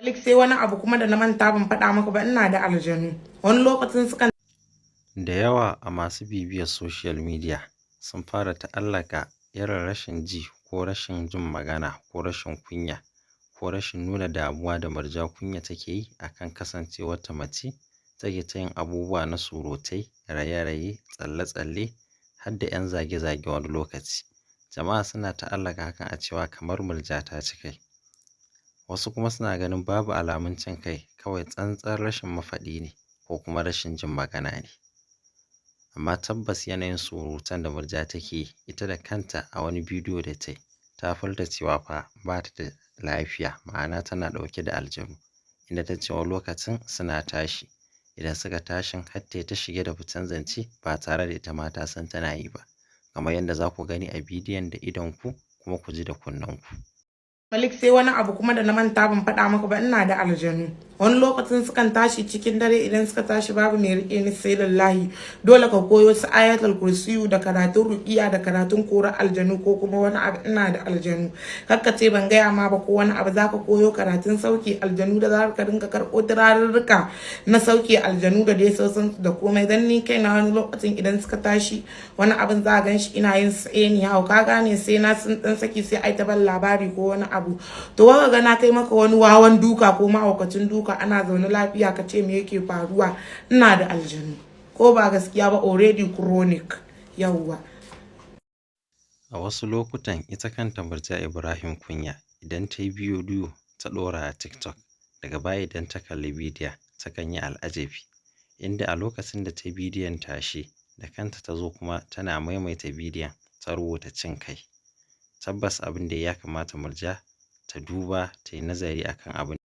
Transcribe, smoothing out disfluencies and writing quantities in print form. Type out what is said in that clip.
Malik, sai wani abu kuma da na manta ban faɗa maka ba, ina da aljanu. Wani lokacin sukan Da yawa a masu bibiyar social media sun fara ta'allaka irin rashin ji ko rashin jin magana ko rashin kunya ko rashin nuna damuwa da Murja Kunya take yi a kan kasancewarta mace, take ta yin abubuwa na surutai, raye-raye, tsalle-tsalle har da 'yan zage-zage wani lokaci. Jama'a suna ta'allaka hakan a cewa kamar Murja ta ci kai. Wasu kuma suna ganin babu alamun cin kai, kawai tsantsar rashin mafaɗi ne ko kuma rashin jin magana ne. Amma tabbas yanayin surutan da Murja take yi, ita da kanta a wani bidiyo da ta yi, ta furta cewa fa ba ta da lafiya, ma'ana tana ɗauke da aljanu, inda ta ce wani lokacin suna tashi, idan suka tashin har ta yi ta shige da ficen zance ba tare da ita ma ta san tana yi ba, kamar yadda za ku gani a bidiyon da idonku kuma ku ji da kunnenku. Malik, sai wani abu kuma da na manta ban faɗa maka ba, ina da aljanu. Wani lokacin sukan tashi cikin dare, idan suka tashi babu mai rike ni sai lillahi. Dole ka koyo su Ayatul Kursiyu da karatun ruqiya da karatun kora aljanu ko kuma wani abu. Ina da aljanu. Kakka ce ban gaya ma ba ko wani abu. Zaka koyo karatun sauki aljanu da zaka rinka karɓo turarurruka na sauki aljanu da dai sauran da komai. Dan ni kaina wani lokacin idan suka tashi, wani abin za a gan shi ina yin anyhow, ka gane? Sai na sun dan saki, sai ai ta ban labari ko wani abu. To waka ga na kai maka wani wawan duka ko mahaukacin duka, ana zaune lafiya, ka ce me yake faruwa? Ina da aljanu, ko ba gaskiya ba? Already chronic, yawwa. A wasu lokutan ita kanta Murja Ibrahim Kunya, idan ta yi bidiyo ta ɗora a TikTok, daga baya idan ta kalli bidiyon takan yi al'ajabi, inda a lokacin da ta yi bidiyon tashe da kanta ta zo kuma tana maimaita bidiyon ta rubuta cin kai. Tabbas abin da ya kamata Murja ta duba, ta yi nazari akan abin.